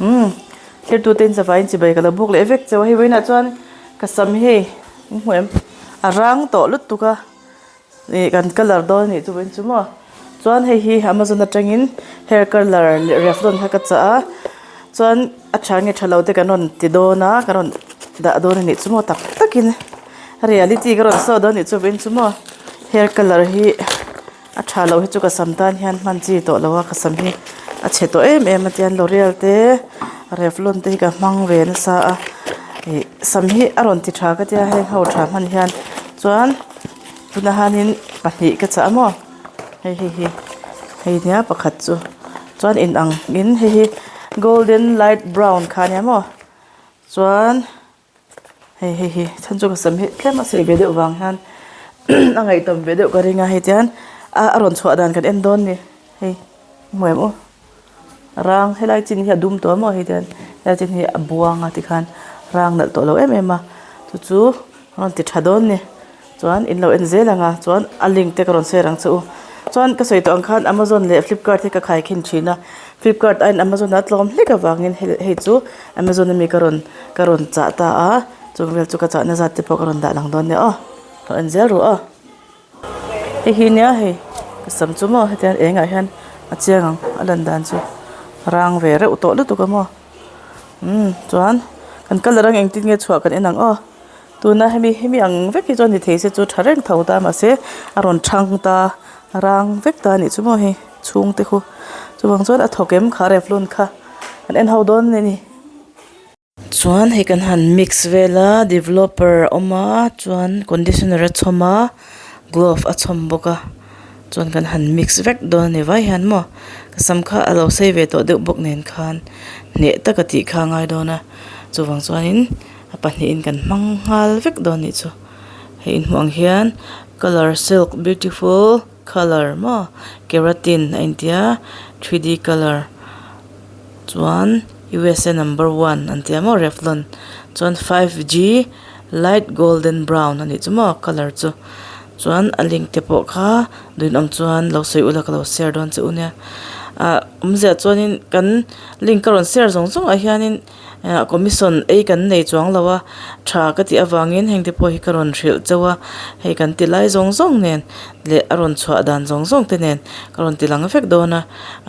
Umm thirtute in zavaiin chibai ka lo buk leh vek chauh a hei vawiinah chuan ka sam hi hei in hmu em a rang tawh lutuk a ih kan colour dawn a nih chu vawiin chu maw chuan hei hi amazon atangin hair colour leh revlon kha ka chah a chuan a tha nge tha lo te kan rawn ti dawn a kan rawn dah dawn a nih chu maw tak takin reality ka rawn sawi dawn a nih chu vawiin chu maw hair colour hi. A tha loh hi chu ka sam tan hian hman chi tawh lo a ka sam hi a chhe tawh em em a tian l'oreal te revlon te hi ka hmang ve nasa a ih sam hi a rawn ti tha ka tia heng ho tha hman hian chuan tunah hianin pahnih ka chah a maw hei hei hi hei nia pakhat chu chuan inang in hei hi golden light brown kha ania maw chuan. Hei hei hi chhan chu ka sam hi tlem a sei ve deuh vang hian a ngaihdam ve deuh ka ring a hei tian a a rawn chhuah dan kan en dawn ni hei hmu em aw rang helai chin hi a dum tawh maw hei tian helai chin hi a buang a tikhan rang nalh tawh lo em em a chu chu a rawn ti tha dawn ni. Chuan in lo en zel ang a chuan a link te ka rawn share ang che u. Chuan ka sawi tawh ang khan Amazon leh Flipkart hi ka khai khin thin a, Flipkart aiin Amazon a tlawm hlek avangin hei chu Amazon ami ka rawn ka rawn chah ta a, chung vel chu ka chahna zat te pawh ka rawn dah lang dawn nia aw, lo en zel ru aw. Hei hi nia hei ka sam chu maw hetiang engah hian a chiang ang a lan dan chu rang ve reuh tawh lutuk a maw umm chuan kan colour ang engtin nge chhuah kan en ang aw. Tuna hemi hemi ang vek hi chuan ni thei se chu tha reng tho ta mahse a rawn thang ta rang vek ta anih chu maw hei chhungte khu chuvang chuan a thawk em kha revlon kha kan en ho dawn a ni. Chuan hei kan han mix vel a developer a awm a chuan conditioner a chhawm a glove a chhawm bawk a chuan kan han mix vek dawn a ni vai hian maw ka sam kha a lo sei ve tawh deuh bawk nen khan hneh taka tih kha a ngai dawn a chuvang chuanin. A pahnihin kan hmang nghal vek dawn anih chu hei in hmuh ang hian colour silk beautiful colour maw keratin a intia 3D colour chuan USA number one an tia maw revlon chuan 5G light golden brown anih chu maw colour chu chuan a link te pawh kha duinawm chuan lo sawi ula ka lo share dawn che u nia ah awmzia chuanin kan link ka rawn share zawng zawng ah hianin. Ah commission ei kan nei chuang lo a tha ka tih avangin heng te pawh hi ka rawn hrilh chauh a hei kan ti lai zawng zawng nen leh a rawn chhuah dan zawng zawng te nen ka rawn ti lang vek dawn a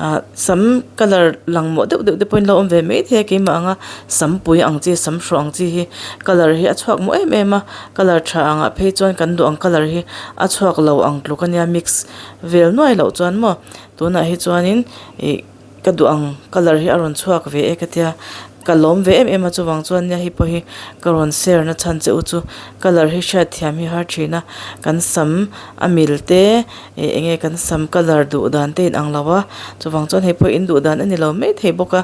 ah sam colour lang mawh deuh deuh te pawhin lo awm ve maithei a keimah anga sam pui ang chi sam hrawh ang chi hi colour hi a chhuak mawh em em a colour tha angah phei chuan kan duh ang colour hi a chhuak lo ang tluk ania mix vel nuai loh chuan maw tunah hi chuanin ih. Ka duh ang colour hi a rawn chhuak ve e ka tia ka lawm ve em em a chuvang chuan nia hei pawh hi ka rawn share na chhan che u chu colour hi hriat thiam hi har thin a kan sam a mil te ih eng nge kan sam colour duh dan te in ang lo a chuvang chuan hei pawh in duh dan a ni lo maithei bawk a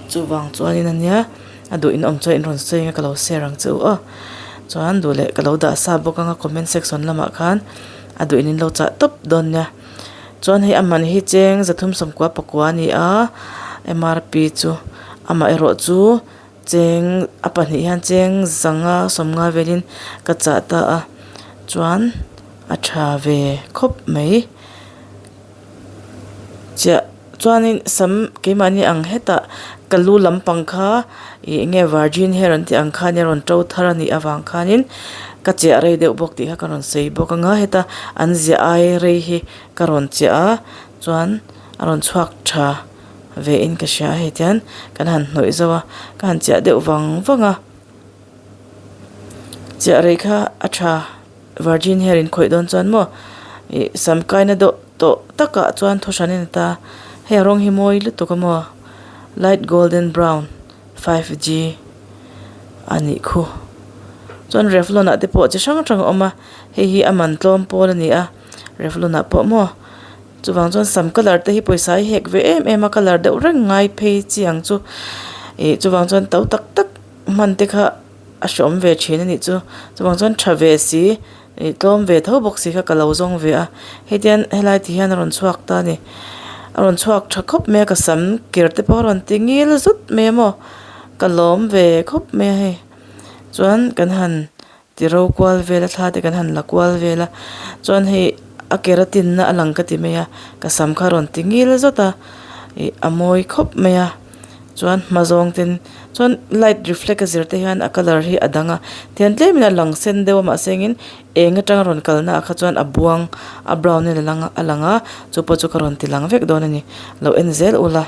chuvang chuanin ania a duh in awm chuan in rawn sawi ang a ka lo share ang che u aw chuan duh leh ka lo dah sa bawk ang a comment section lamah khan a duh in in lo chah tawp dawn nia. Chuan hei a man hi cheng zathum sawmkua pakua a ni a mrp chu amah erawh chu cheng a pahnih hian cheng zanga sawmnga velin ka chah ta a chuan a tha ve khawp mai chiah chuanin sam keimahni ang hetah ka lu lampang kha ih eng nge virgin hair an tih ang khan a rawn to thar a nih avang khanin ka chiah rei deuh bawk tih kha ka rawn sawi bawk ang a heta an ziah ai rei hi ka rawn chiah a chuan a rawn chhuak tha ve in ka hria a hei tian kan han hnawih zauh a ka han chiah deuh vang vang a chiah rei kha a tha virgin hair in khawih dawn chuan maw ih sam kaina deuh tawh takah chuan thu hran a ni ta hei a rawng hi mawi lutuk a maw light golden brown 5G a nih khu chuan revlon ah te pawh chi hrang hrang a awm a hei hi a man tlawm pawl a ni a revlon ah pawh maw chuvang chuan sam colour te hi pawisa hi hek ve em em a colour deuh reng ngai phei chi ang chu ih chuvang chuan to tak tak hman te kha a hreawm ve thin a nih chu chuvang chuan tha ve si Ih tlawm ve tho bawk si kha ka lo zawng ve a hetiang helai ti hian a rawn chhuak ta a ni a rawn chhuak tha khawp mai a ka sam ker te pawh a rawn ti ngil zut mai a maw ka lawm ve khawp mai a hei chuan kan han ti ro kual vel a thla te kan han la kual vel a chuan hei a keratin na a lang ka ti mai a ka sam kha a rawn ti ngil zut a ih a mawi khawp mai a. Chuan hma zawng ten chuan light reflect a zir te hian a colour hi a dang a tihian tlemin a lang sen deuh a mahse engin eng atanga rawn kal na ah kha chuan a buang a brown in a lang a lang a chu pawh chu ka rawn ti lang vek dawn a ni lo en zel ula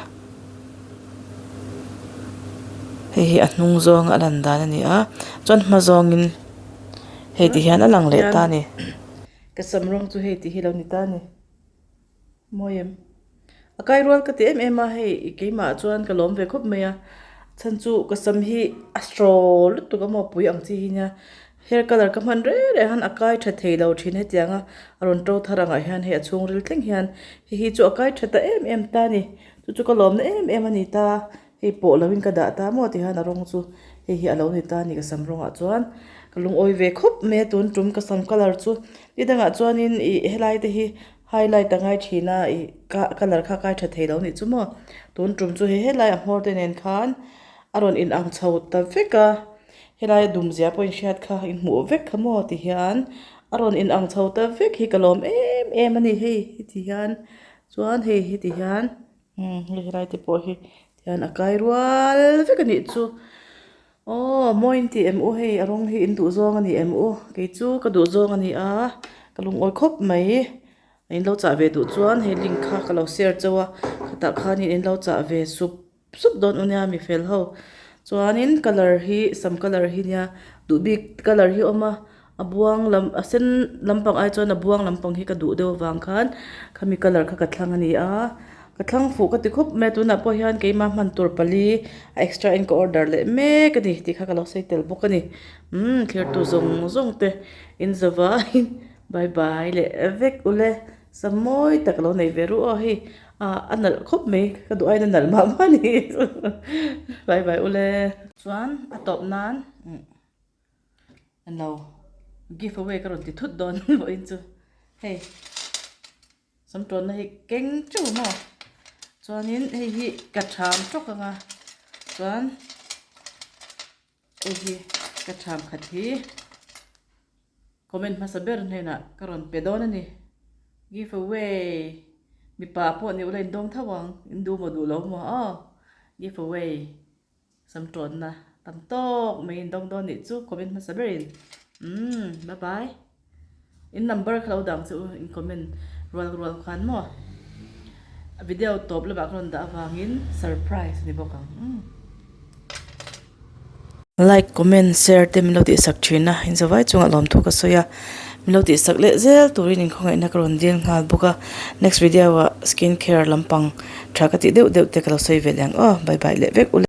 hei hi a hnung zawng a lan dan a ni a chuan hma zawngin hei ti hian a lang leh ta a ni ka sam rawng chu hei ti hi lo ni ta a ni. Mawi em? A kai rual ka ti em em a, hei keimah chuan ka lawm ve khawp mai a, chhan chu ka sam hi a straw lutuk a maw pui ang chi hi nia, hair colour ka hman reng reng hian a kai tha thei lo thin hetiang a, a rawn to thar angah hian hei a chhungril thleng hian hei hi chu a kai tha ta em em ta a ni, chu chu ka lawmna em em a ni ta. Hei pawh lo in ka dah ta maw ti hian a rawng chu hei hi a lo ni ta a ni ka sam rawngah chuan ka lungawi ve khawp mai a tun tum ka sam colour chu ni dangah chuanin ih helai te hi highlight a ngai thin a ih ka colour kha kai tha thei lo nih chu maw tun tum chu hei helai a hmawr te nen khan a rawn in ang chho ta vek a helai a dum zia pawh in hriat kha in hmuh vek kha maw ti hian a rawn in ang chho ta vek hi ka lawm em em a ni hei heti hian chuan hei heti hian. Umm hei helai te pawh hi tihian a kai rual vek a nih chu aw mawi in ti em u hei a rawng hi in duh zawng a ni em u kei chu ka duh zawng a ni a ka lungawi khawp mai in lo chah ve duh chuan hei link kha ka lo share chauh a khatah khanin in lo chah ve sup sup dawn u nia mi fel ho chuanin colour hi sam colour hi nia duh bik colour hi a awm a. A buang lam a sen lampang ai chuan a buang lampang hi ka duh deuh avang khan khami colour kha ka thlang a ni a ka thlang fuh ka ti khawp mai a tunah pawh hian keimah hman tur pali a extra in ka order leh mek a ni tih kha ka lo sawi tel bawk a ni umm thlir tu zawng zawng te in zavaiin bye bye leh vek ule sam mawi tak a lo nei ve ruh aw hei ah a nalh khawp mai ka duh aiin a nalh mah mah a ni bye bye ule. Chuan a tawp nan. An lo give away ka rawn ti thut dawn vawiin chu hei samtawnna hi keng teuh maw chuanin hei hi ka tham tawk ang a chuan hei hi ka tham khat hi comment hmasa ber hnenah ka rawn pe dawn a ni give away mipa pawh ni ula in dawng tho ang in duh maw duh lo maw aw give away. Samtawnna tam tawk mai in dawng dawn nih chu comment hmasa berin umm bye bye in number kha lo dang chu in comment rual rual khan maw a video tawp lamah ka rawn dah avangin surprise a ni bawk ang umm. Like comment share te min lo tihsak thin a in zavai chungah lawmthu ka sawi a min lo tihsak leh zel turin inkhawngaihna ka rawn dil nghal bawk a next video ah skin care lampang tha ka tih deuh deuh te ka lo sawi ve leh ang aw bye bye leh vek ule.